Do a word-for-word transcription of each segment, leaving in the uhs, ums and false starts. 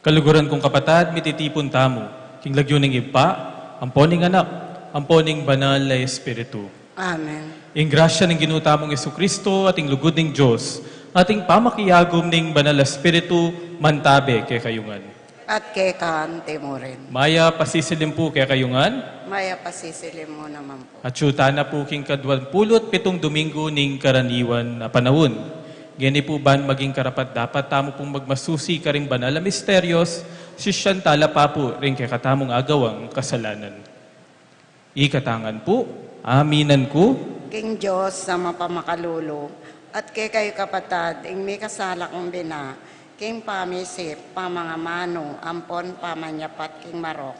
Kaluguran kung kapatad, mititipun tamu king lagyu ning Ibpa, ampo ning Anak, ampo ning Banal a Espiritu. Amen. Ing grasya ning Ginu tamung Jesucristo at ing lugud ning Dios, at ing pamakiyagum ning Banal a Espiritu, mantabe kekayu ngan. At keka antimurin. Mayap a sisilim pu kekayu ngan. Mayap a sisilim mu naman pu. At yu tana pu king kaduampulu't pitung Domingo ning karaniwan a panaun. Ngeni pu ban maging karapat-dapat tamu pung magmasusi karing banal a misterios, sisian tala pa pu ring kekatamung agawang kasalanan. Ikatangan pu, aminan ku. King Dios a mapamakalulu, at kekayu kapatad, ing mikasala kung bina, king pamisip, pamangamanu, ampon pamanyapat king marok,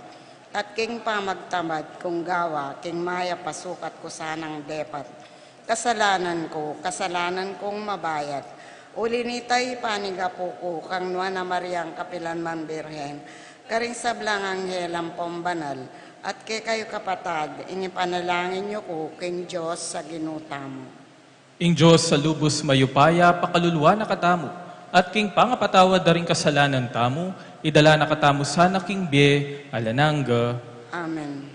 at king pamagtamad kung gawa, king mayap a sukat ku sanang depat. Kasalanan ku, kasalanan kung mabayat. Uli nita ipanigapu ku kang Nuan a Mariang kapilan man Birhen, karing sablang anghel ampon banal, at kekayu kapatad, ing ipanalangin yu ku king Dios a Ginu tamu. Ing Dios a lubus mayupaya pakaluluan na katamu, at king pangapatawad da ring kasalanan tamu, idala na katamu sana king bie alang angga. Amen.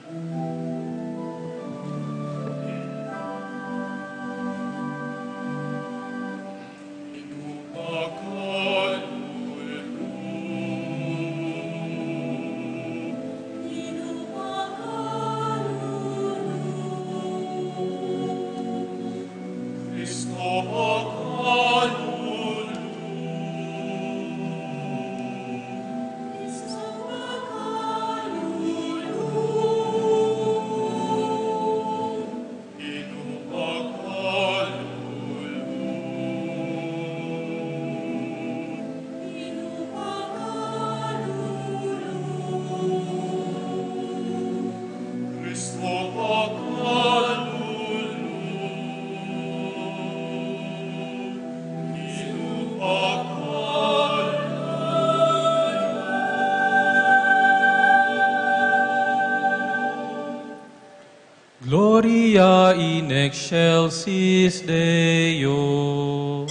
Gloria in excelsis Deo.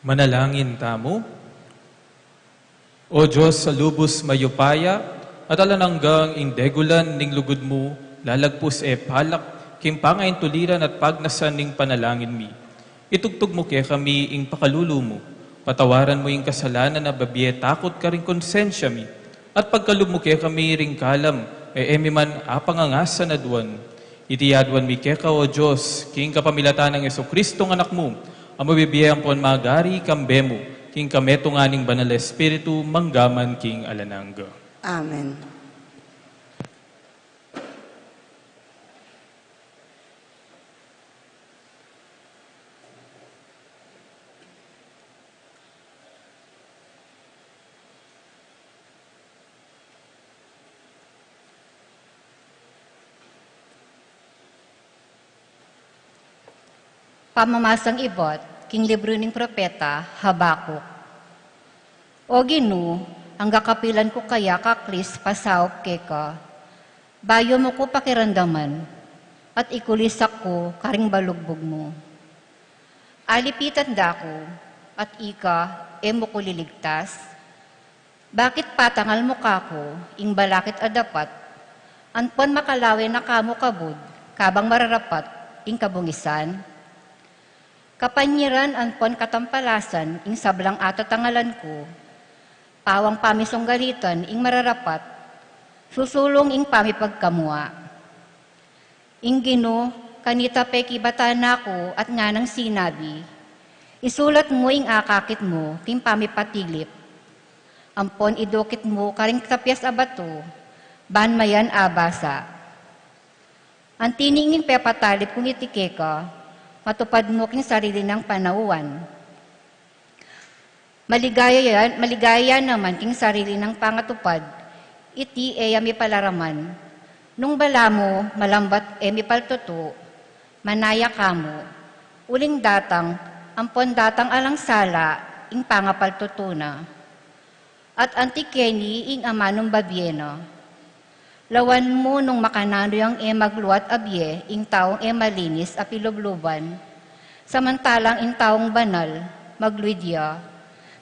Manalangin tamu. O Dios a lubus mayupaya, at alang angga ing degulan ning lugud mu, lalagpus e palak king pangaintuliran at pagnasan ning panalangin mi. Itugtug mu kekami ing pakalulu mu, patawaran mu ing kasalanan a babie takut karing konsensya mi, at pagkalub mu kekami ring kalam e, e mi man apangangasan aduan. Iti aduan mi keka, O Dios, king kapamilatan nang Jesucristo nga Anak mu, a mabibie ampon magari kambe mu, king kametungan ning Banal a Espiritu, mangga man king alang angga. Amen. Pamamasang ibat king libru ning propeta Habacuc. O Ginu, angga kapilan ku kaya kaklis pasaup keka, bayu mu ku pakiramdaman, at ikulisak ku karing balugbug mu. Alipitan da ku, at ika e mu ku liligtas? Bakit patangal mu kaku ing balakid a dapat, ampon makalawe na kamu kabud, kabang mararapat ing kabungisan? Kapanyiran ampon katampalasan ing sablang atatangalan ku, pawang pamisunggalitan ing mararapat, susulung ing pamipagkamua. Ing Ginu, kanita pekibatan na ku at nganang sinabi, isulat mu ing akakit mu king pamipatilip, ampon idukit mu karing tapias a batu, ban mayan abasa. Anti ning pepatalip kung iti keka, matupad mu king sarili nang panauan. Maligaya ya, maligaya ya naman king sarili nang pangatupad, iti e ya mipalaraman. Nung balamu malambat e mipaltutu, manaya ka mu, uling datang, ampon datang alang sala ing pangapaltutu na. At anti keni ing amanung babie na. Lawan mu nung makananu yang e magluat a bie ing taung e malinis a pilubluban, samantalang ing taung banal, magluid ya,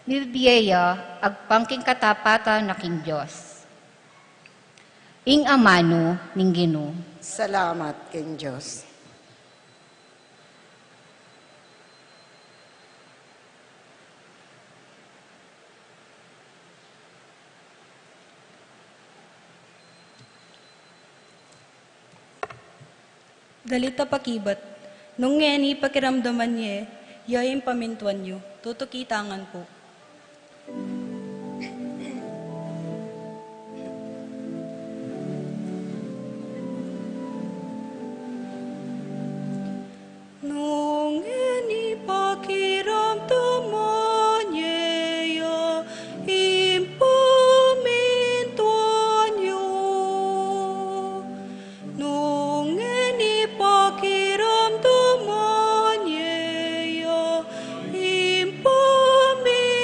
mibibie ya agpang king katapatan na king Dios. Ing amanu ning Ginu. Salamat king Dios. Dalit a pakibat. Nung ngeni pakiramdaman ye ya ing pamintuan yu. Tutuki tangan pu. Nung ngeni pakiramdaman ye ya ing pamintuan yu. Nung ngeni pakiramdaman ye ya ing pamintuan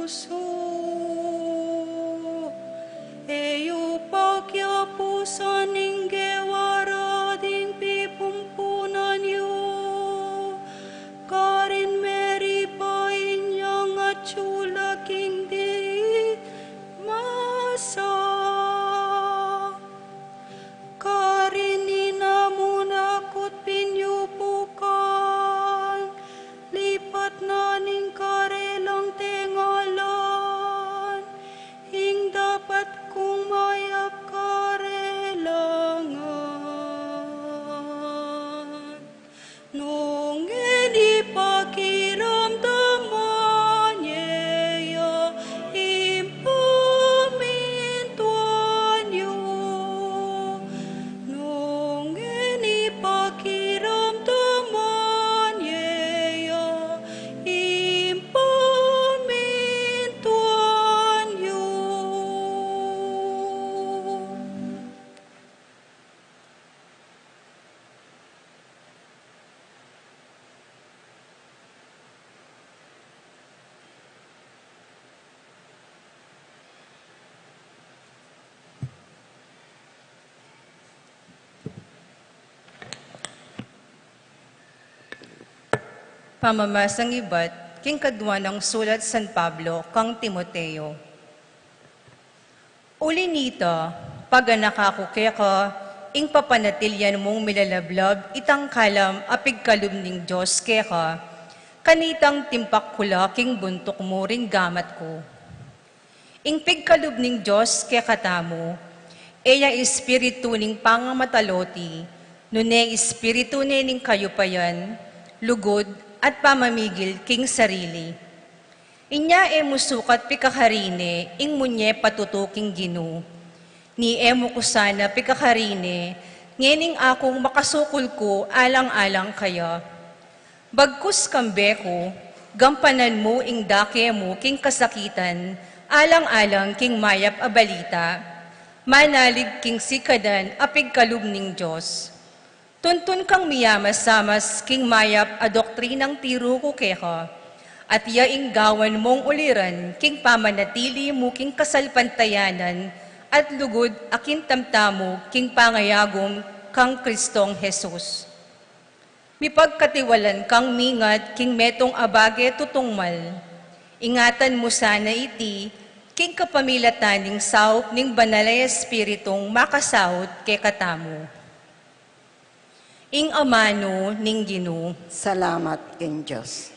Su, e yu pakiapusan ing gewa ra ding pipumpunan yu, karin meriba inyang atyu la king dimasa, karin inamu na ku't pinyupukan, lipat na ning karelang tengalan, ing dapat kung mayap karelangan. Nung ngeni pakiramdaman ye ya ing pamintuan yu, nung ngeni pakiramdaman ye ya ing pamintuan yu. Pamamasang ibat king kadua nang sulat San Pablo kang Timoteo. Uli nita, paganaka ku keka, ing papanatilian mung milalablab itang kalam a pigkalub ning Dios keka, kanitang timpak ku la king buntuk mu ring gamat ku. Ing pigkalub ning Dios kekatamu, e ya espiritu ning pangamataloti, nune espiritu ne ning kayupayan, lugud, at pamamigil king sarili. Inya e mu sukat pikakarine ing munye patutu king Ginu. Ni e mu ku sana pikakarine, ngening akung makasukul ku alang-alang kaya. Bagkus kambe ku, gampanan mu ing dake mu king kasakitan, alang-alang king mayap a balita, manalig king sikadan a pigkalub ning Dios. Tuntun kang miyamasamas king mayap a doktrinang tiru ku keka, at ya ing gawan mung uliran king pamanatili mu king kasalpantayanan at lugud a kintamtamu king pangayagum kang Kristong Jesus. Mipagkatiwalan kang mingat king metung a bage tutungmal. Ingatan mu sana iti king kapamilatan ning saup ning Banal a Espiritung makasaut kekatamu. Ing amanu ning Ginu. Salamat king Dios.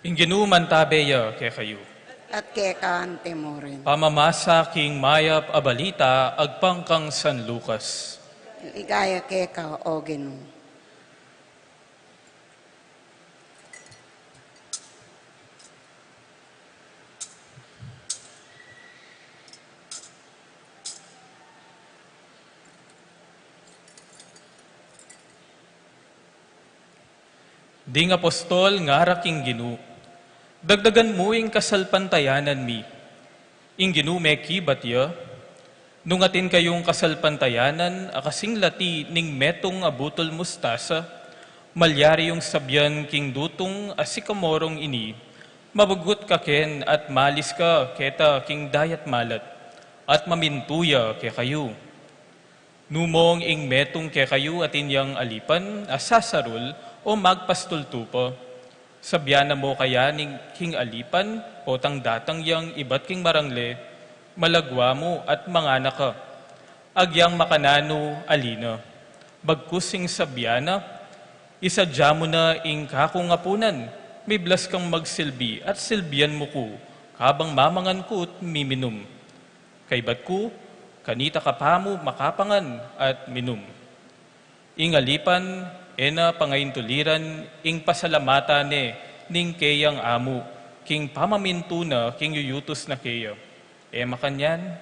Ing Ginu mantabe ya kekayu. At keka anti mu rin. Pamamasa king mayap a balita agpang kang San Lucas. Ligaya keka, O Ginu. Ding apostol ngara king Ginu, dagdagan mu ing kasalpantayanan mi. Ing Ginu mekibat ya, nung atin kayung kasalpantayanan a kasing lati ning metung a butul mustasa, malyari yung sabian king dutung a sikamorong ini, mabugut ka ken at malis ka keta king dayat malat, at mamintu ya kekayu. Numong ing metung kekayu atin yang alipan a sasarul o magpastultu pa, sabian na mu kaya ning king alipan, potang datang yang ibat king marangle, malagwa mu at mangana ka. Agyang makananu ali na, bagkus ing sabyan na, "Isadya mu na ing kakung apunan, miblas kang magsilbi at silbian mu ku, kabang mamangan ku't miminum. Kaybat ku, kanita ka pa mu makapangan at minum." Ing alipan, e na pangaintuliran ing pasalamatan ne ning keyang amu, king pamamintu na king yuyutus na keya. E makanyan,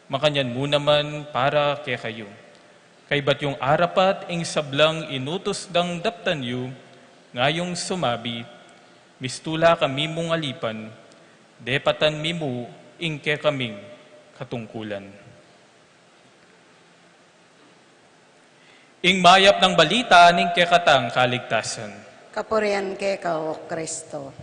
makanyan mu naman para kekayu. Kaybat yung arapat ing sablang inutus dang daptan yu, ngayung sumabi, "Mistula kami mung alipan, depatan mi mu ing kekaming katungkulan." Ing mayap nang balita ning kekatang kaligtasan. Kapurian keka, O Kristo.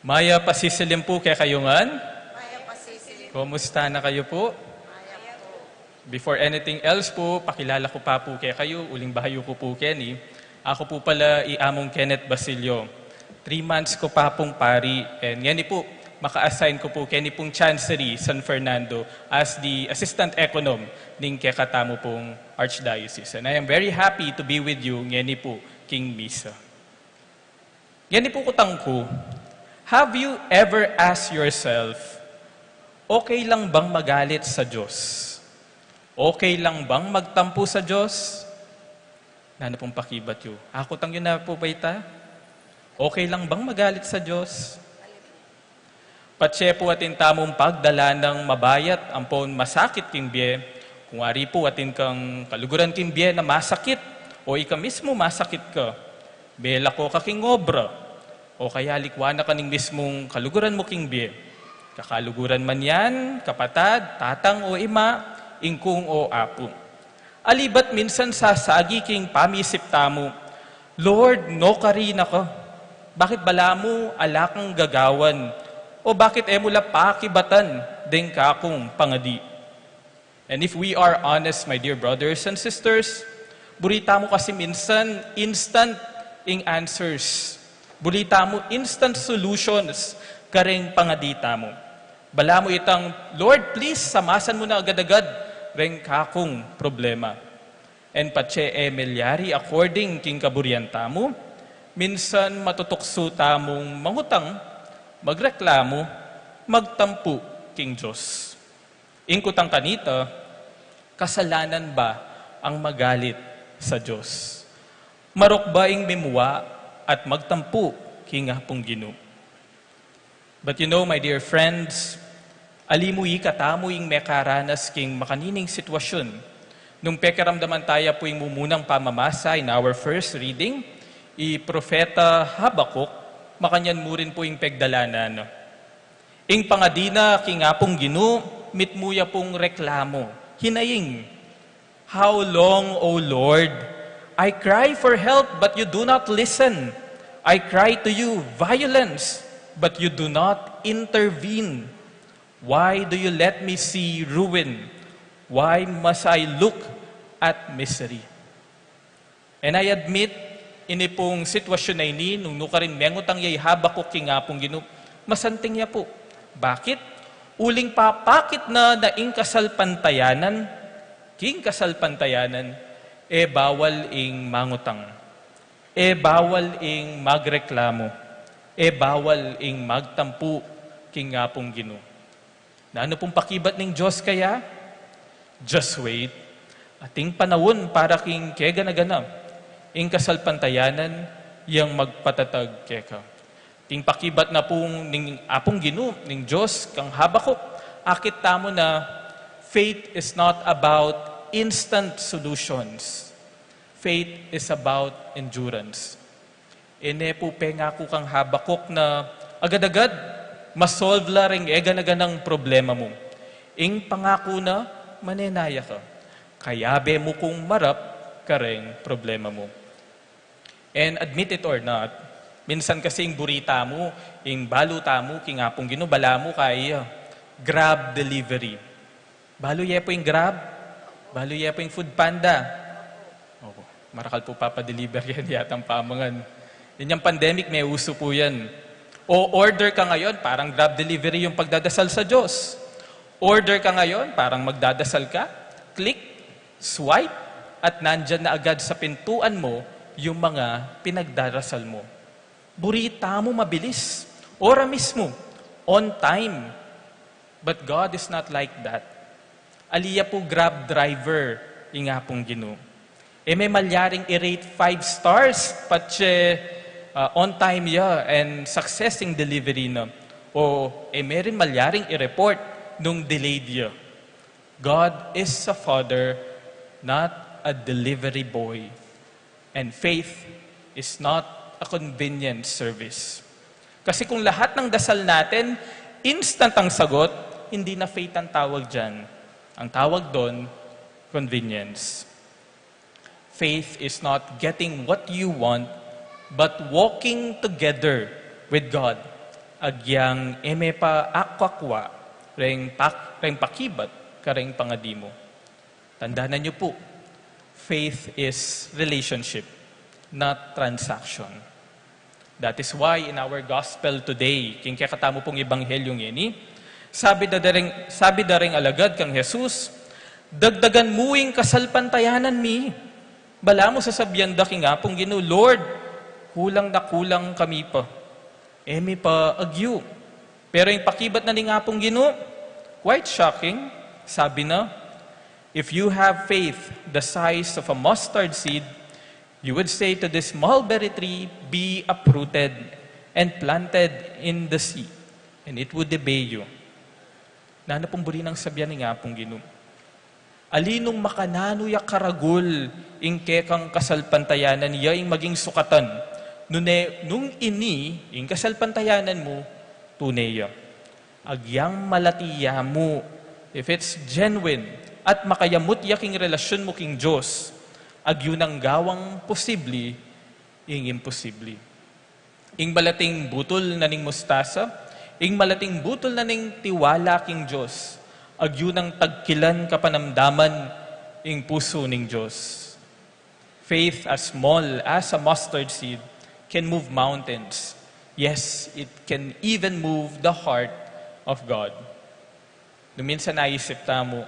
Mayap a sisilim pu kekayu ngan. Mayap a sisilim. Kumusta na kayu pu? Mayap pu. Before anything else pu, pakilala ku pa pu kekayu, uling bayu ku pu keni. Aku pu pala i Among Kenneth Basilio. Three months ku pa pung pari, and ngeni pu, maka-assign ku pu keni pung Chancery San Fernando as the Assistant Econom ning kekatamu pung Archdiocese. And I am very happy to be with you ngeni pu king misa. Ngeni pu kutang ku, have you ever asked yourself, "Okay lang bang magalit sa Diyos? Okay lang bang magtampu sa Diyos?" Nanu pung pakibat yu? Akutang yu na pu ba ita? Okay lang bang magalit sa Diyos? Patse pu atin tamung pagdalanang mabayat ampon masakit king bie. Kung ari pu atin kang kaluguran king bie na masakit, o ika mismu masakit ka, bela ko ka king obra, o kaya likwa na ka ning mismung kaluguran mu king bie. Kakaluguran man yan, kapatad, tatang o ima, ingkung o apu. Alibat minsan sasagi king pamisip tamu, "Lord, no kari na ka? Bakit balamu ala kang gagawan? O bakit e mu la pakibatan deng kakung pangadi?" And if we are honest, my dear brothers and sisters, buri tamu kasi minsan instant ing answers. Buri tamu instant solutions kareng pangadi tamu. Balamu itang, "Lord, please, samasan mu na agad-agad reng kakung problema." And patse e melyari according king kaburian tamu, minsan matutuksu tamung mangutang, magreklamu, magtampu king Dios. Ing kutang kanita, kasalanan ba ang magalit sa Dios? Marok ba ing mimua at magtampu king Apung Ginu? But you know, my dear friends, ali mu ikatamu ing mekaranas king makanining sitwasyun. Nung pekiramdaman taya pu ing mumunang pamamasa in our first reading, i Propeta Habacuc, makanyan mu rin pu ing pegdalanan. Ing pangadi na king Apung Ginu, mitmu ya pung reklamu. Hinaing, "How long, O Lord? I cry for help, but you do not listen. I cry to you violence, but you do not intervene. Why do you let me see ruin? Why must I look at misery?" And I admit, ini pung sitwasyun a ini, nung nukarin mengutang ya i Habacuc king Apung Ginu, masanting ya pu. Bakit? Uling papakit na na ing kasalpantayanan, king kasalpantayanan, e bawal ing mangutang, e bawal ing magreklamu, e bawal ing magtampu king Apung Ginu. Nanu pung pakibat ning Dios kaya? Just wait. Ating panaun para king kegana-gana, ing kasalpantayanan yang magpatatag keka. Ating pakibat na pung ning Apung Ginu, ning Dios, kang Habacuc, akit tamu na faith is not about instant solutions. Faith is about endurance. E ne pu pengaku kang Habacuc na agad-agad masolve la reng egana-ganang problema mu. Ing pangaku na, manenaya ka. Kayabe mu kung marap kareng problema mu. And admit it or not, minsan kasi ing buri tamu, ing balu tamu king Apung Ginu, balamu kaya Grab delivery. Balu ye pu ing Grab? Balu ye pu ing Food Panda? Marakal po papadeliver yan yatang pamangan. Inyang pandemic, may uso po yan. O order ka ngayon, parang Grab delivery yung pagdadasal sa Diyos. Order ka ngayon, parang magdadasal ka. Click, swipe, at nandyan na agad sa pintuan mo yung mga pinagdarasal mo. Buri tamu mabilis, ora mismo, on time. But God is not like that. Ali ya pu Grab driver ing Apung Ginu. E me malyaring i-rate five stars patse, ah, on time ya and success ing delivery na. O e me rin malyaring i-report nung delayed ya. God is a father, not a delivery boy. And faith is not a convenience service. Kasi kung lahat ng dasal natin, instant ang sagot, hindi na faith ang tawag dyan. Ang tawag doon, convenience. Faith is not getting what you want, but walking together with God. Agyang e me pa akwa-akwa reng, pak, reng pakibat kareng pangadi mu. Tandanan niyo po, faith is relationship, not transaction. That is why in our gospel today, king kekatamu pung ebanghelyo ngeni, sabi da reng, sabi da reng alagad kang Jesus, "Dagdagan mu ing kasalpantayanan mi." Balamu sasabian da king Apung Ginu, "Lord, kulang na kulang kami pa. E mi pa agyu." Pero ing pakibat na ning Apung Ginu, quite shocking, sabi na, "If you have faith the size of a mustard seed, you would say to this mulberry tree, 'Be uprooted and planted in the sea,' and it would obey you." Nanu pung buri nang sabian ning Apung Ginu? Alinung makananu ya karagul ing kekang kasalpantayanan ya ing maging sukatan. Nune, nung ini, ing kasalpantayanan mu, tune ya. Agyang malati ya mu, if it's genuine, at makayamut ya king relasyun mu king Dios, agyu nang gawang posible ing imposible. Ing malating butul na ning mustasa, ing malating butul na ning tiwala king Dios, agyu nang tagkilan kapanamdaman ing pusu ning Dios. Faith as small as a mustard seed can move mountains. Yes, it can even move the heart of God. Nung minsan naisip tamu,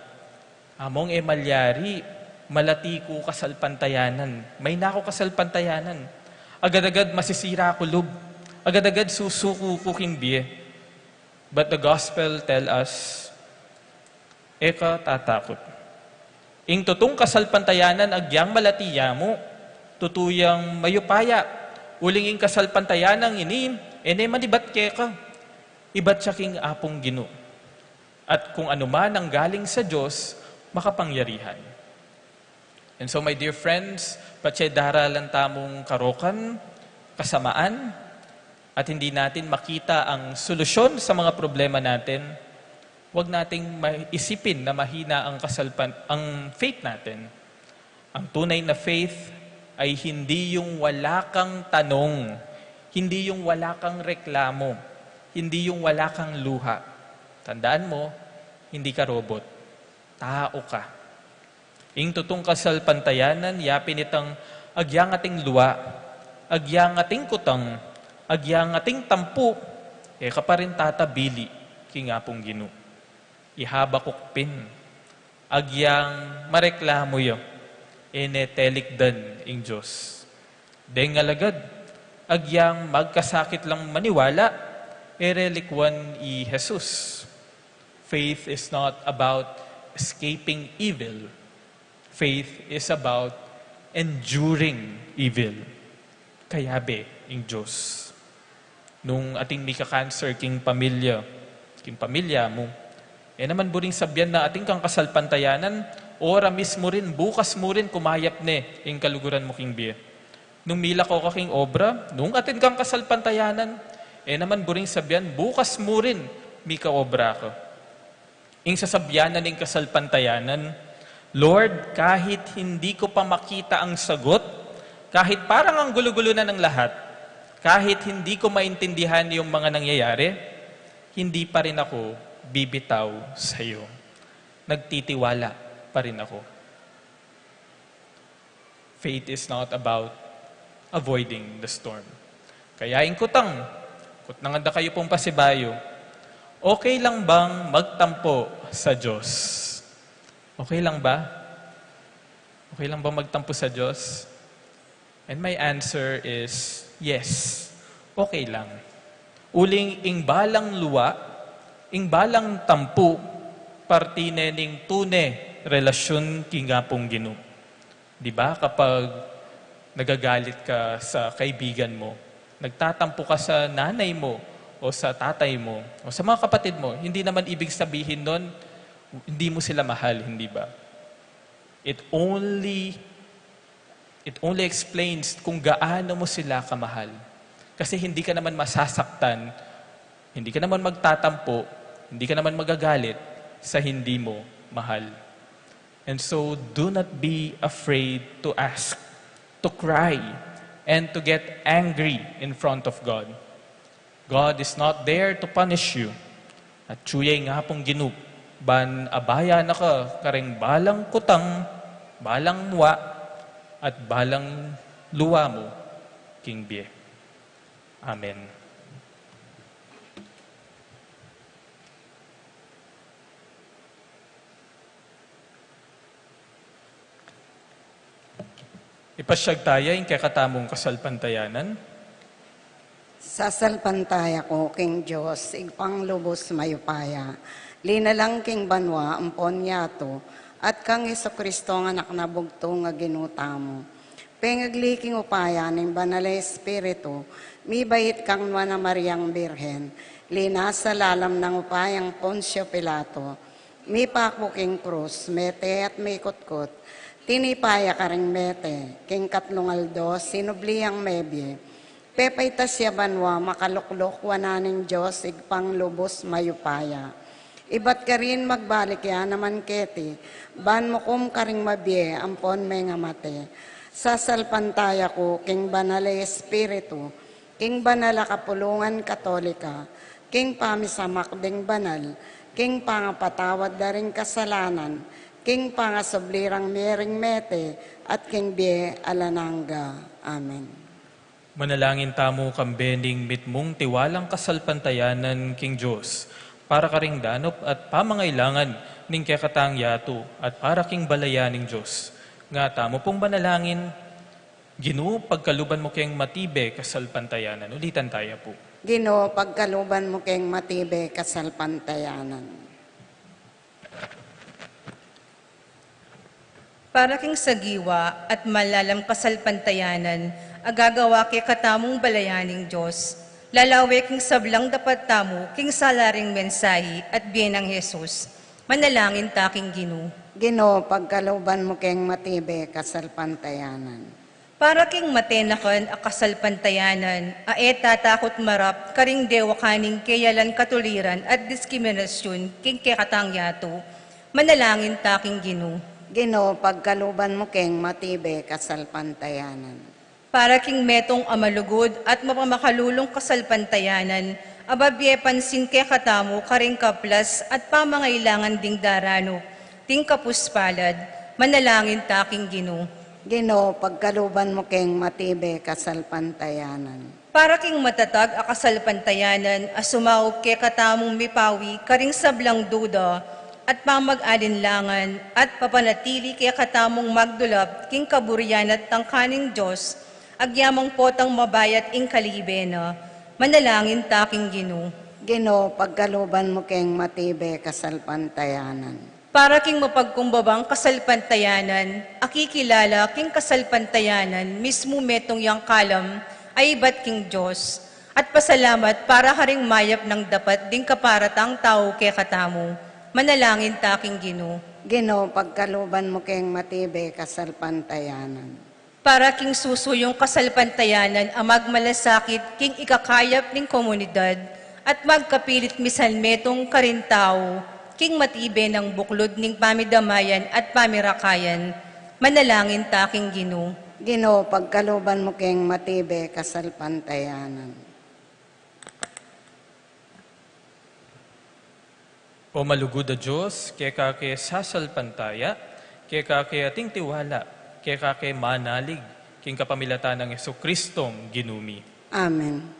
"Among e malyari, malati ku kasalpantayanan. Mayna ku kasalpantayanan. Agad-agad masisira ku lub. Agad-agad susuku ku king bie." But the gospel tell us, e ka tatakut. Ing tutung kasalpantayanan agyang malati ya mu, tutu yang mayupaya. Uling ing kasalpantayanan ini, e ne man ibat keka. Ibat ya king Apung Ginu. At kung anuman ang galing sa Dios, makapangyarihan. And so, my dear friends, patse daralan tamung karokan, kasamaan, at hindi natin makita ang solusyon sa mga problema natin, huwag nating ma-, isipin na mahina ang kasalpan-, ang faith natin. Ang tunay na faith ay hindi yung wala kang tanong, hindi yung wala kang reklamo, hindi yung wala kang luha. Tandaan mo, hindi ka robot. Tao ka. Ing tutung kasalpantayanan, yapin itang agyang ating luha, agyang ating kutang, agyang ating tampu, e ka pa rin tatabili king Apung Ginu. I Habakuk pin, agyang mareklamu ya, e ne telikdan ing Dios. Deng alagad, agyang magkasakit lang maniwala, e re likwan i Jesus. Faith is not about escaping evil. Faith is about enduring evil. Kayabe ing Dios. Nung ating mika-cancer king pamilya, king pamilya mu, e naman buring sabian na atin kang kasalpantayanan, ora mismu rin, bukas mu rin kumayap ne ing kaluguran mu king bie. Nung milako ka king obra, nung atin kang kasalpantayanan, e naman buring sabian, bukas mu rin mika-obra ka. Ing sasabian na ning kasalpantayanan, "Lord, kahit hindi ko pa makita ang sagot, kahit parang ang gulo-gulo na ng lahat, kahit hindi ko maintindihan yung mga nangyayari, hindi pa rin ako bibitaw sa'yo. Nagtitiwala pa rin ako." Faith is not about avoiding the storm. Kaya ing kutang, kutnangan da kayu pung pasibayu, okay lang bang magtampu sa Diyos? Okay lang ba? Okay lang bang magtampu sa Diyos? And my answer is yes. Okay lang. Uling ing balang luwa, ing balang tampu, parti ne ning tune relasyun king Apung Ginu. Di ba, kapag nagagalit ka sa kaibigan mo, nagtatampo ka sa nanay mo o sa tatay mo o sa mga kapatid mo, hindi naman ibig sabihin nun hindi mo sila mahal, hindi ba? It only, it only explains kung gaano mo sila kamahal. Kasi hindi ka naman masasaktan, hindi ka naman magtatampo, hindi ka naman magagalit sa hindi mo mahal. And so, do not be afraid to ask, to cry, and to get angry in front of God. God is not there to punish you. Atyu ya ing Apung Ginu ban abayan na ka karing balang kutang, balang mua, at balang luwa mu king bie. Amen. Ipasyag taya ing kekatamung kasalpantayanan. Sasalpantaya ku king Dios, Ibpang lubus mayupaya, linalang king banua ampon yatu, at kang Jesucristo a Anak na bugtung a Ginu tamu. Pengagli king upaya ning Banal a Espiritu, mibait kang Nuan a Mariang Birhen, linasa lalam nang upayang Poncio Pilato, mipaku king krus, mete at mikutkut, tinipa ya karing mete, king katlung aldo sinubli yang mebie, pepaitas ya banua, makalukluk wanan ning Dios Ibpang lubus mayupaya. Ibat karin magbalik ya naman keti, ban mukum karing mabie ampon mengamate. Sasalpantaya ku king Banal a Espiritu, king banal a kapulungan Katolika, king pamisamak ding banal, king pangapatawad da ring kasalanan, king pangasubli rang mie ring mete, at king bie alang angga. Amen. Manalangin tamu kambe ning mitmung tiwalang kasalpantayanan king Dios, para karing danup at pamangailangan ning kekatang yatu, at para king balayan ning Dios. Nga tamu pung manalangin, Ginu, pagkaluban mu keng matibe kasalpantayanan. Ulitan taya pu. Ginu, pagkaluban mu keng matibe kasalpantayanan. Para king sagiwa at malalam kasalpantayanan a gagawa kekatamung balayan ning Dios, lalawe king sablang dapat tamu king sala ring mensahi at bie nang Jesus. Manalangin ta king Ginu. Ginu, pagkaluban mu keng matibe kasalpantayanan. Para king matenakan a kasalpantayanan a e tatakut marap karing dewakan ning keyalan katuliran at diskriminasyun king kekatang yatu, manalangin ta king Ginu. Ginu, pagkaluban mu keng matibe kasalpantayanan. Para king metung a malugud at mapamakalulung kasalpantayanan a babie pansin kekatamu karing kaplas at pamangailangan ding daranup, ding kapuspalad, manalangin ta king Ginu. Ginu, pagkaluban mu keng matibe kasalpantayanan. Para king matatag a kasalpantayanan a sumaup kekatamung mipawi karing sablang duda at pamag-alinlangan at papanatili kekatamung magdulap king kaburian at tangka ning Dios, agyamang potang mabayat ing kalibe na, manalangin ta king Ginu. Ginu, pagkaluban mu keng matibe kasalpantayanan. Para king mapagkumbabang kasalpantayanan a kikilala king kasalpantayanan mismu metung yang kalam a ibat king Dios, at pasalamat para karing mayap nang dapat ding kaparatang tau kekatamu, manalangin ta king Ginu. Ginu, pagkaluban mu keng matibe kasalpantayanan. Para king susuyung kasalpantayanan a magmalasakit king ikakayap ning komunidad at magkapilit misan metung karing tau king matibe nang buklud ning pamidamayan at pamirakayan, manalangin ta king Ginu. Ginu, pagkaluban mu keng matibe kasalpantayanan. O malugud a Dios, keka ke sasalpantaya, keka ke ating tiwala, Keka ke manalig, king kapamilatan nang Jesucristong Ginu mi. Amen.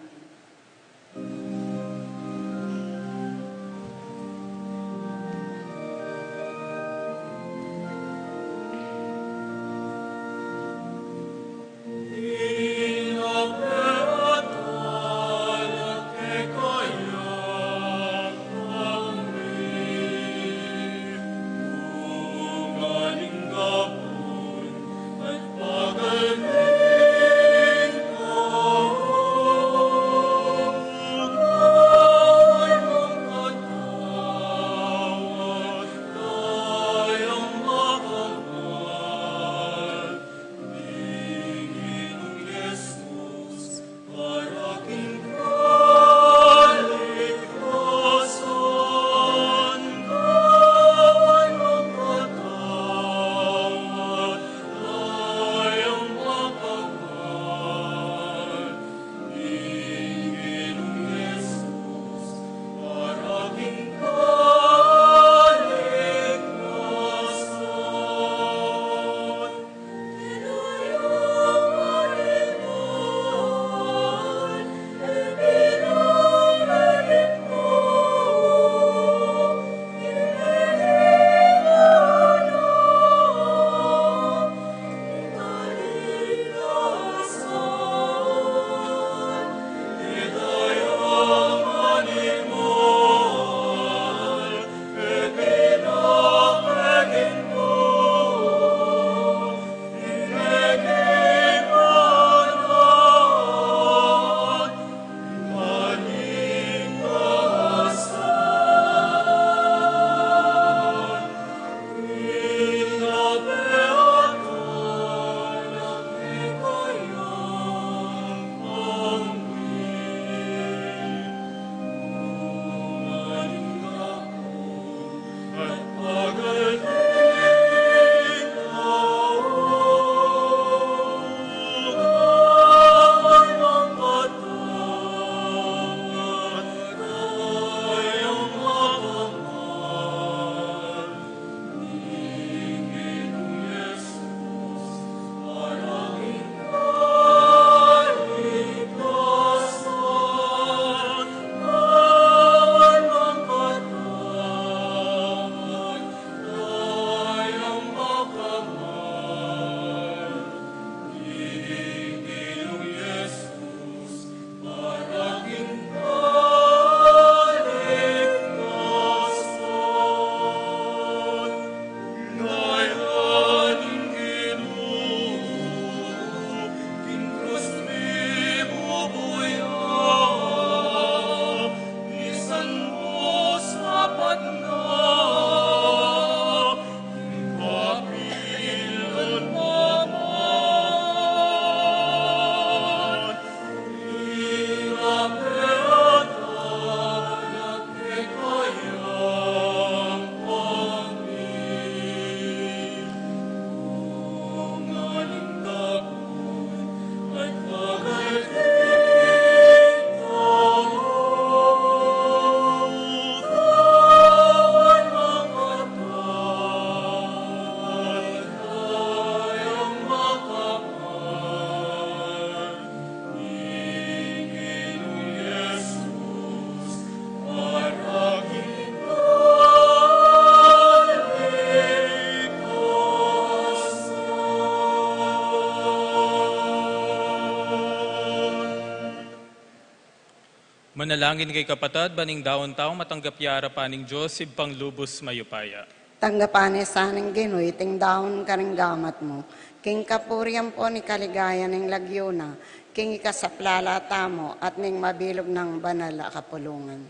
Manalangin kayu kapatad, ban ing daun tau matanggap ya arapan ning Dios Ibpang lubus mayupaya. Tanggapan na sa ning Ginu iting daun karing gamat mu, king kapurian ampon king kaligayan ning lagyu na, king ikasaplala tamu at ning mabilug nang banal a kapulungan.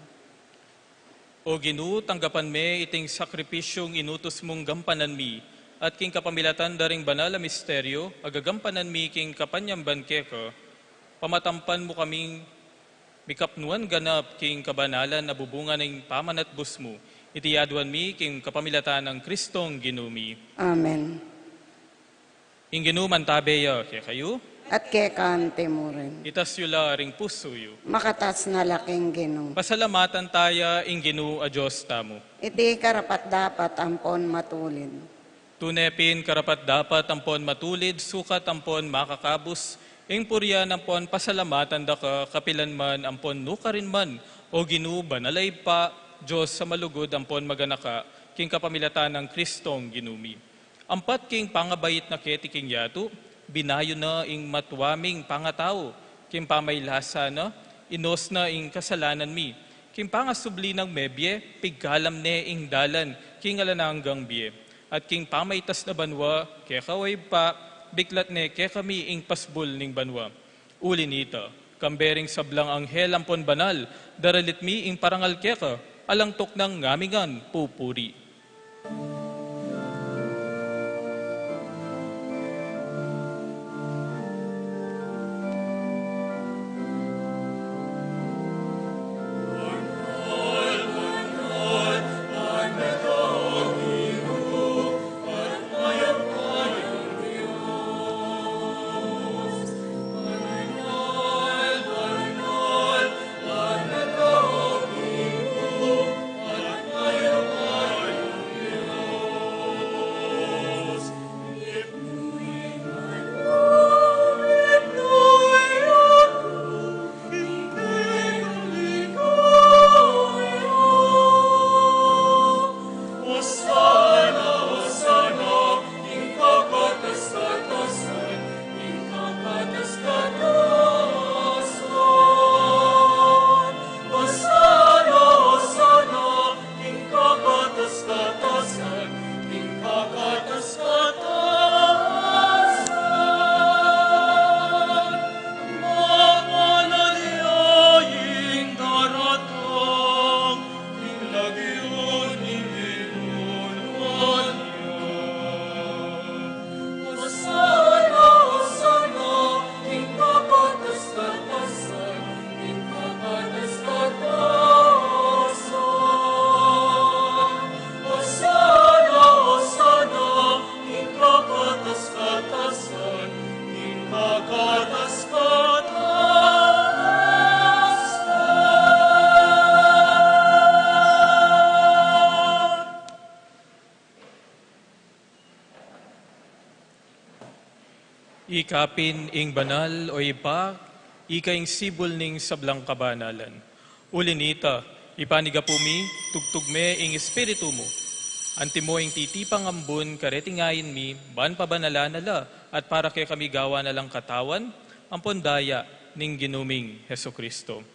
O Ginu, tanggapan me iting sakripisyung inutus mung gampanan mi, at king kapamilatan da ring banal a misteryo a gagampanan mi king kapanyamban keka, pamatampan mu kaming mikapnuan ganap king kabanalan a bubunga ning pamanatbus mu. Iti aduan mi king kapamilatan nang Kristong Ginu mi. Amen. Ing Ginu mantabe ya kekayu. At keka anti mu rin. Itas yu la ring pusu yu. Makatas na la king Ginu. Pasalamatan taya ing Ginu a Dios tamu. Iti karapat-dapat ampon matulid. Tune pin karapat-dapat ampon matulid, sukat ampon makakabus, ing purian ampon pasalamatan da ka kapilan man ampon nukarin man, O Ginu, banal a Ibpa, Dios a malugud ampon maganaka, king kapamilatan nang Kristong Ginu mi. Ampat king pangabait na keti king yatu, binayu na ing matua ming pangatau, king pamaylasa na, inus na ing kasalanan mi, king pangasubli nang mebie, pigkalam ne ing dalan king alang anggang bie. At king pamaitas na banua, keka, O Ibpa, biklat ne kekami ing pasbul ning banua. Uli nita, kambe ring sablang anghel ampon banal, daralit mi ing parangal keka, alang tuknang ngamingan pupuri. Ika pin ing banal, O Ibpa, ika ing sibul ning sablang kabanalan. Uli nita, ipanigapu mi, tugtug me ing Espiritu mu. Antimo ing titipang ambun kareting ain mi, ban pabanalan na la, at para kekami gawan na lang katawan ampon daya ning Ginu ming Jesucristo.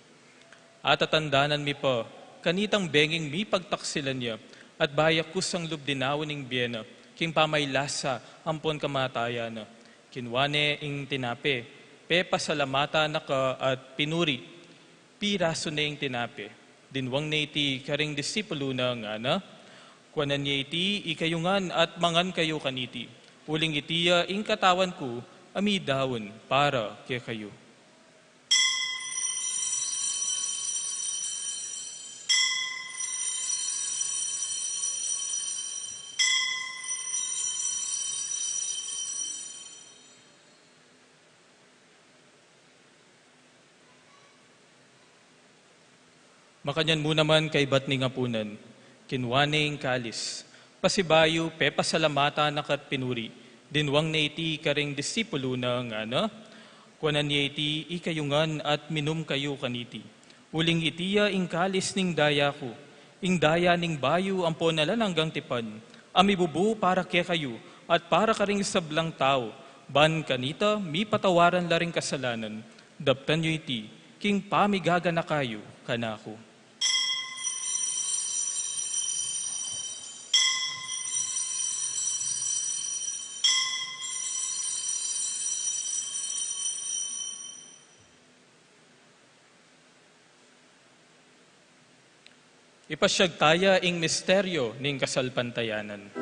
Atatandanan mi pa, kanitang benging mipagtaksilan ya, at bayu kusang lub dinaun ing bie na, king pamaylasa ampon kamatayan na. Kinua ne ing tinape, pepasalamatan na ka at pinuri, pirasu ne ing tinape, dinwang ne iti karing disipulu na, ngana, Kuanan ye iti ikayu ngan at mangan kayu kaniti, uling iti ya ing katawan ku a midaun para kekayu. Makanyan mu naman kaybat ning apunan, kinua ne ing kalis, pasibayu pepasalamatan na ka't pinuri, dinwang ne iti karing disipulu na, ngana, Kuanan ye iti ikayu ngan at minum kayu kaniti, uling iti ya ing kalis ning daya ku, ing daya ning bayu ampon alang anggang tipan, a mibubu para kekayu at para karing sablang tau, ban kanita mipatawaran la ring kasalanan. Daptan yu iti king pamigaganaka yu kanaku. Ipasyag taya ing misteryo ning kasalpantayanan.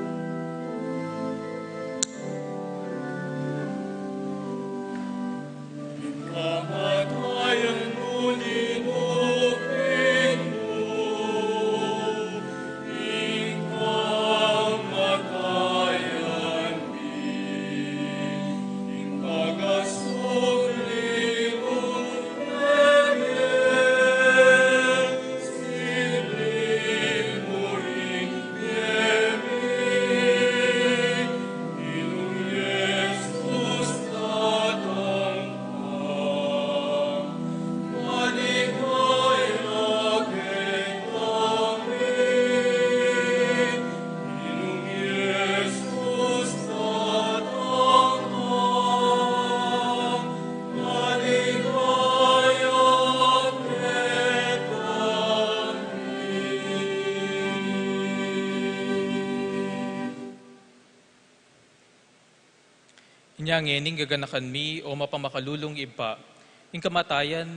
Nya ngeni gaganakan mi, o mapamakalulung Ibpa, ing kamatayan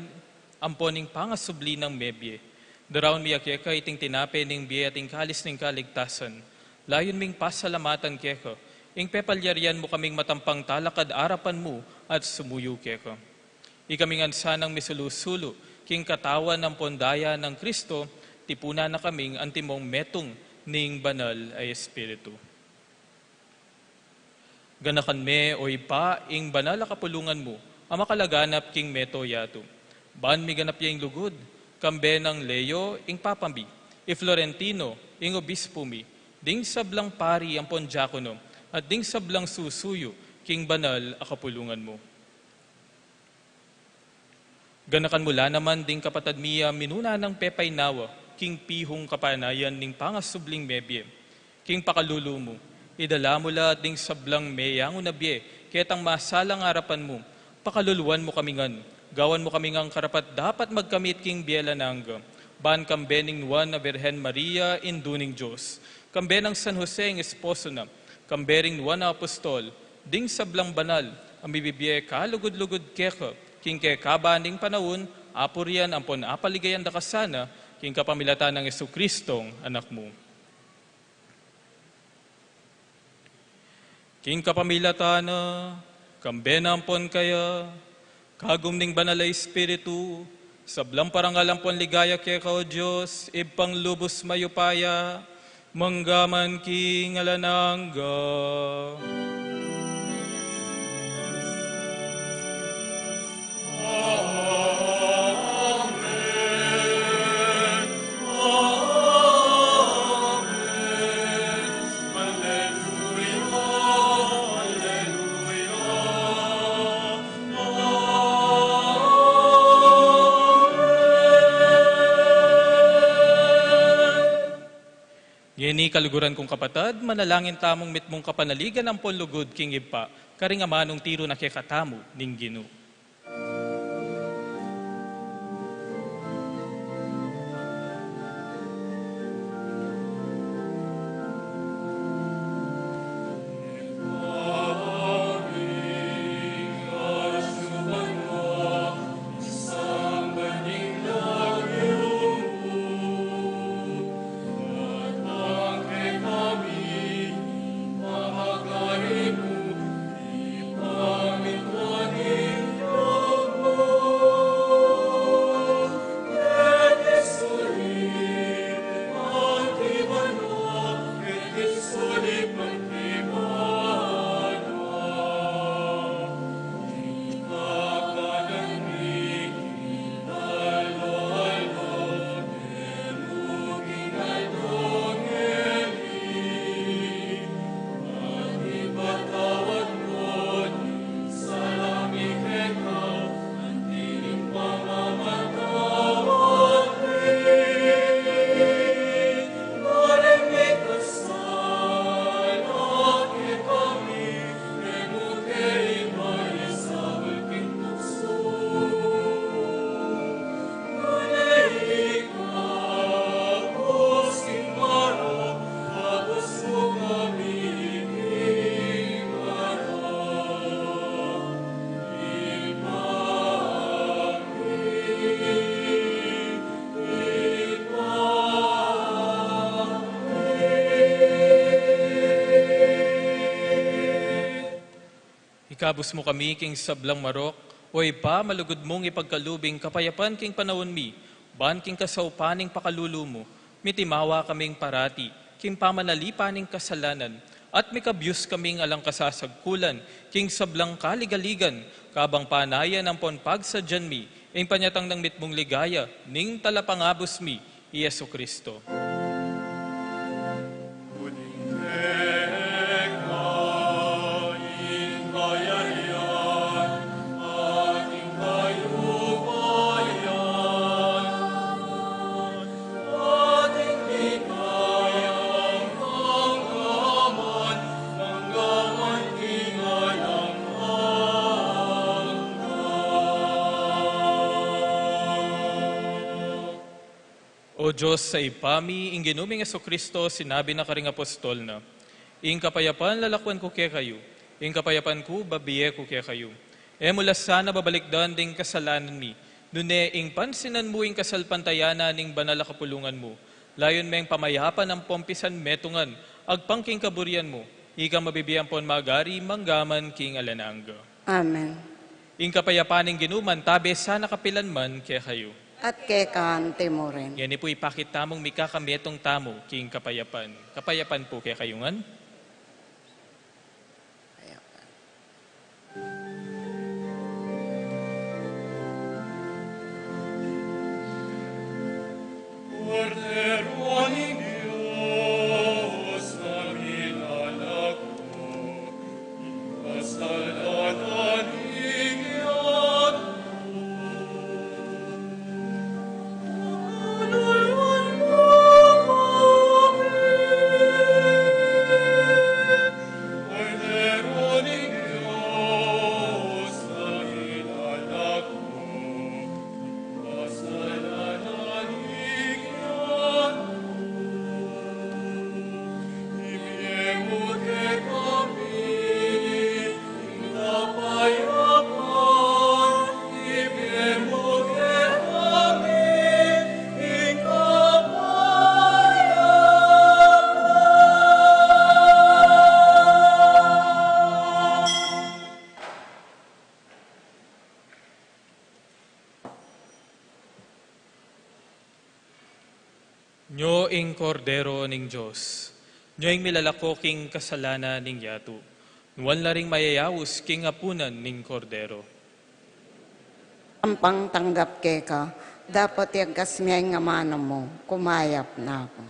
ampon ing pangasubli nang mebie. Daraun mi keka iting tinape ning bie at ing kalis ning kaligtasan. Layun ming pasalamatan keka ing pepalyarian mu kaming matampang talakad arapan mu at sumuyu keka. Ikami ngan sanang misulu-sulu king katawan ampon daya nang Kristo, tipunan na kaming antimong metung ning Banal a Espiritu. Ganakan me, o Ibpa, ing banal a kapulungan mu a makalaganap king mabilug a yatu. Ban miganap ya ing lugud, kambe nang Leo ing Papa mi, i Florentino ing Obispo mi, ding sablang pari ampon diakono, at ding sablang susuyu king banal a kapulungan mu. Ganakan mu la naman ding kapatad mi a minuna nang pepaynawa king pihung kapanayan ning pangasubling mebie. King pakalulu mu, idala mu la ding sablang meyangu na bie ketang masalang arapan mu. Pakaluluan mu kami ngan, gawan mu kami ngang karapat-dapat magkamit king bie alang angga, ban kambe ning nuan a Birhen Maria, Indu ning Dios, kambe nang San Jose ing esposo na, kambe ring nuan a apostol, ding sablang banal a mibibie kalugud-lugud keka king kekaba ning panaun, apurian ampon apaligayan da ka sana, king kapamilatan nang Jesucristong Anak mu. King kapamilatan na, kambe na ampon kaya, kagum ning Banal a Espiritu, sablang parangal ampon ligaya keka, o Dios, Ibpang lubus mayupaya, mangga man king alang angga. Ngeni, kaluguran kung kapatad, manalangin tamung mitmung kapanaligan ampon lugud king Ibpa, karing amanung tiru na kekatamu ning Ginu. Ikabus mu kami king sablang marok, o Ibpa, malugud mung ipagkalub ing kapayapan king panaun mi, ban king kasaupan ning pakalulu mu, mitimawa kaming parati king pamanalipan ning kasalanan, at mikabus kaming alang kasasagkulan king sablang kaligaligan, kabang panayan ampon pagsadyan mi ing panyatang nang mitmung ligaya ning Talapangabus mi, i Jesucristo. O Dios a Ibpa mi, ing Ginu ming Jesucristo, sinabi na karing apostol na, "Ing kapayapan lalakwan ku kekayu, Ing kapayapan ku, bibie ku kekayu. E mu la sana babalikdan ding kasalanan mi, nune ing pansinan mu ing kasalpantayanan ning banal a kapulungan mu. Layun meng pamayapan ampon pisanmetungan, agpang king kaburian mu. Ika mabibie ampon magari, mangga man king alang angga. Amen. Ing kapayapan ning Ginu mantabe sana kapilan man kekayu. At keka anti mu rin. Ngeni pu ipakit tamung mikakametung tamu king kapayapan. Kapayapan pu kekayu ngan. Kapayapan. Cordero ning Dios, a milalako king kasalanan ning yatu. Nyo ing Kordero ning Dios. Nyo ing milalako king kasalanan ning yatu. Nuan la ring mayayaus king apunan ning Kordero. Ampang tanggap keka, dapot iagkas mi ing amanu mu, kumayap na ku.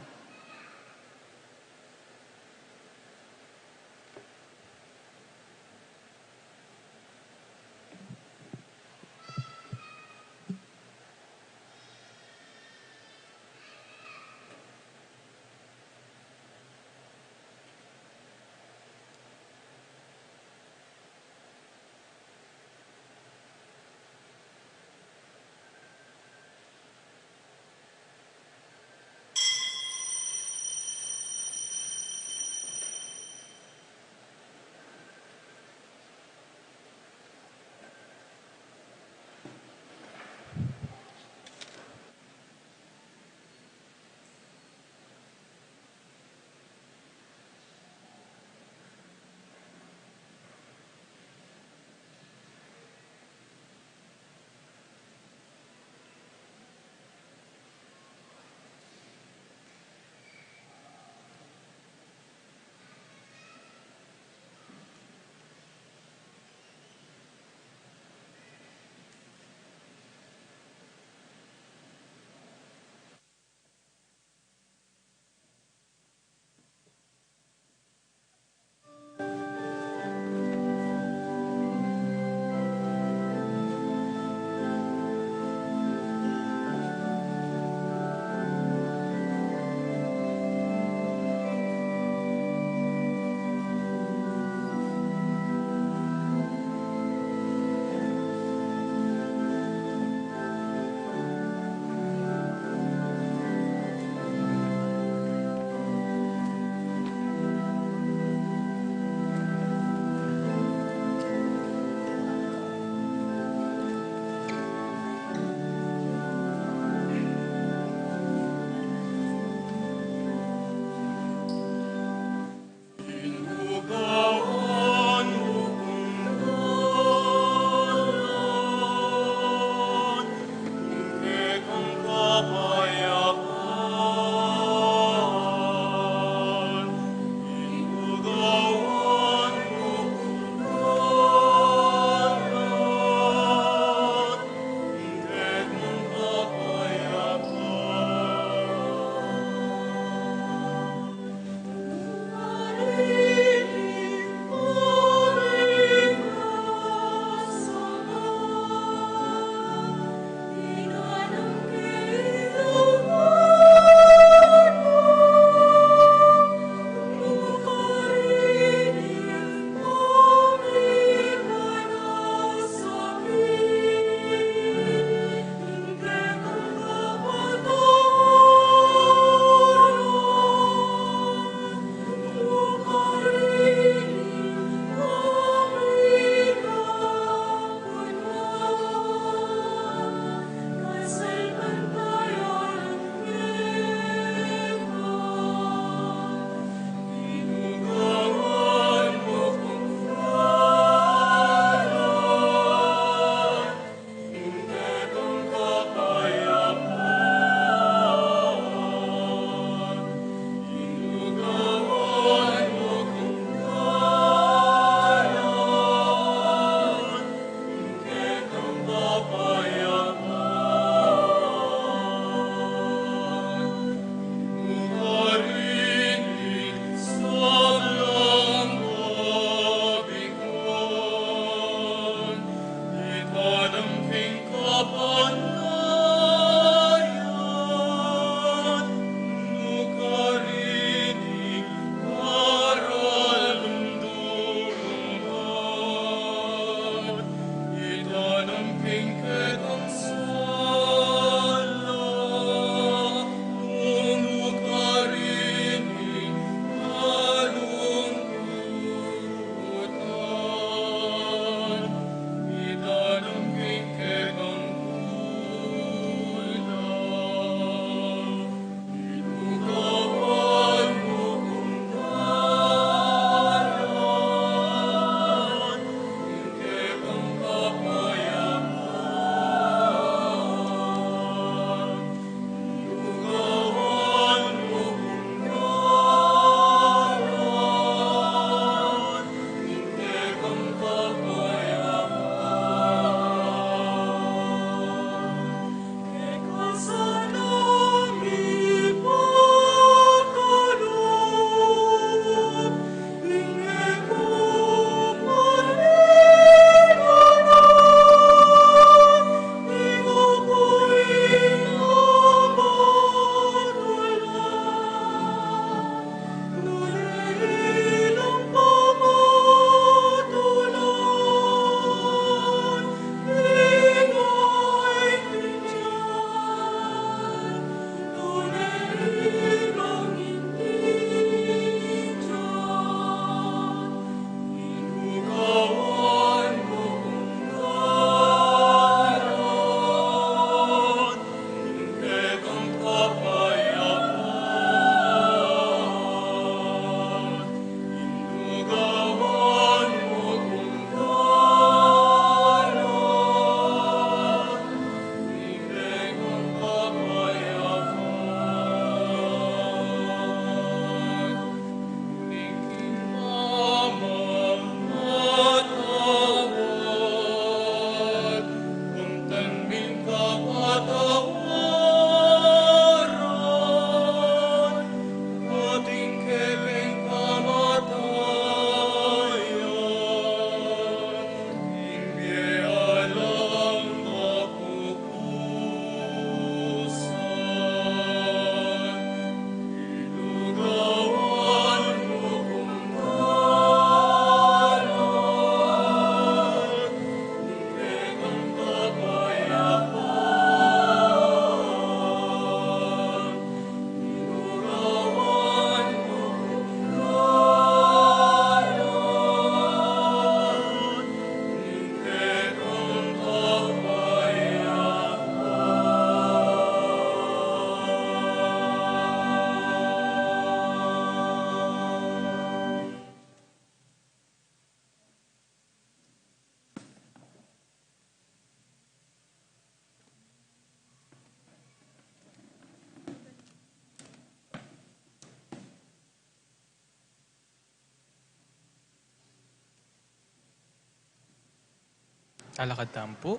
Alakad tamu pu.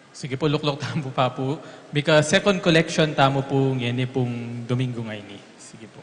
Sige pu, luklok tamu pu, Papu. Mika second collection tamu pu ngeni pung Domingo ngeni. Sige pu.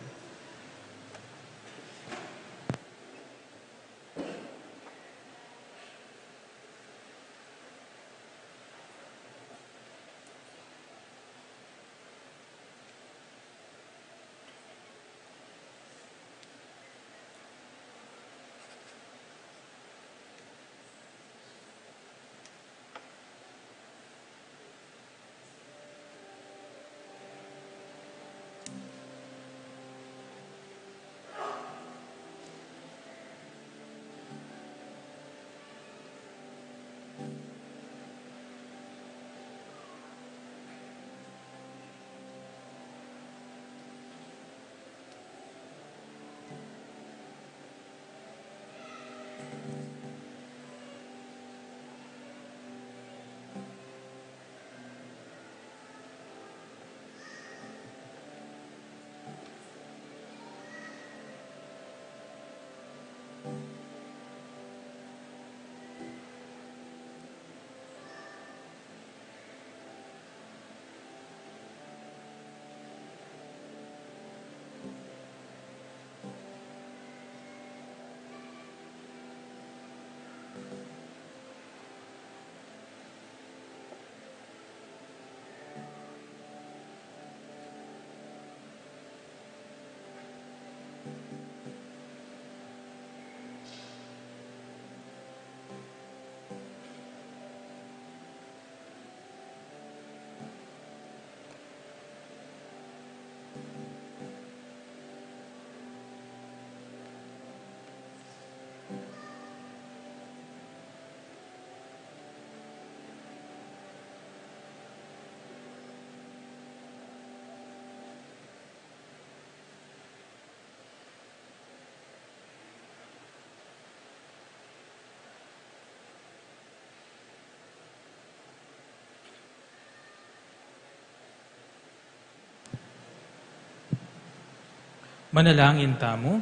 Manalangin tamu.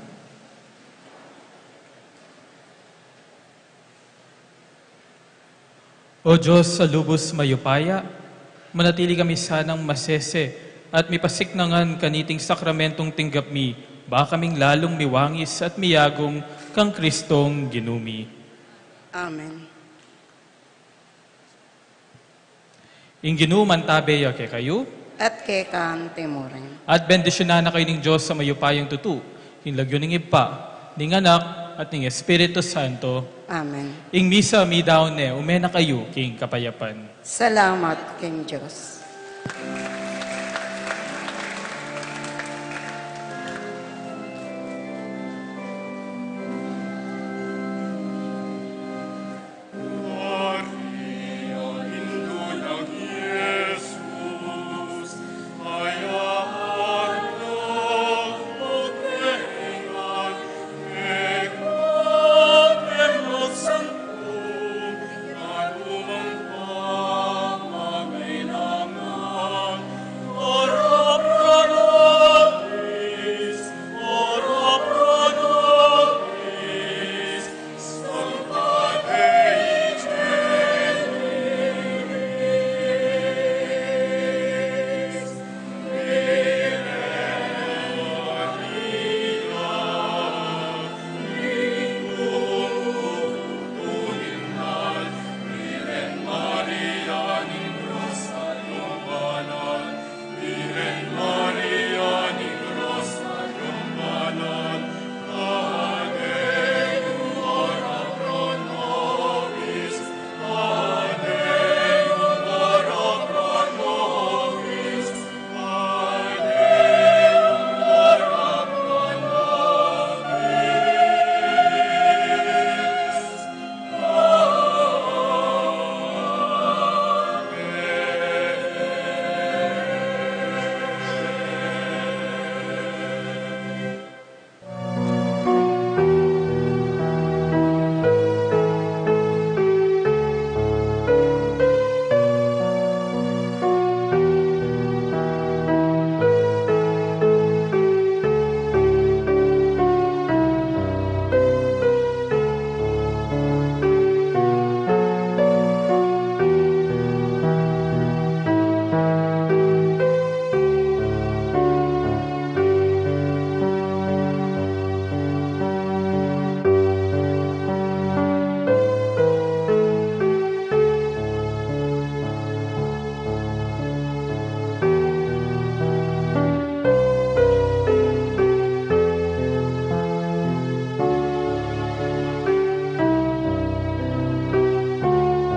O Dios a lubus mayupaya, manatili kami sanang masese at mipasiknangan kaniting sakramentong tinggap mi, ba kaming lalung miwangis at miyagung kang Kristong Ginu mi. Amen. Ing Ginu mantabe ya kekayu. At keka mu rin. At bendisyunan na kayu ning Dios a mayupayang tutu, king lagyu ning Ibpa, ning Anak, at ning Espiritu Santo. Amen. Ing misa midaun ne, ume na kayu king kapayapan. Salamat king Dios.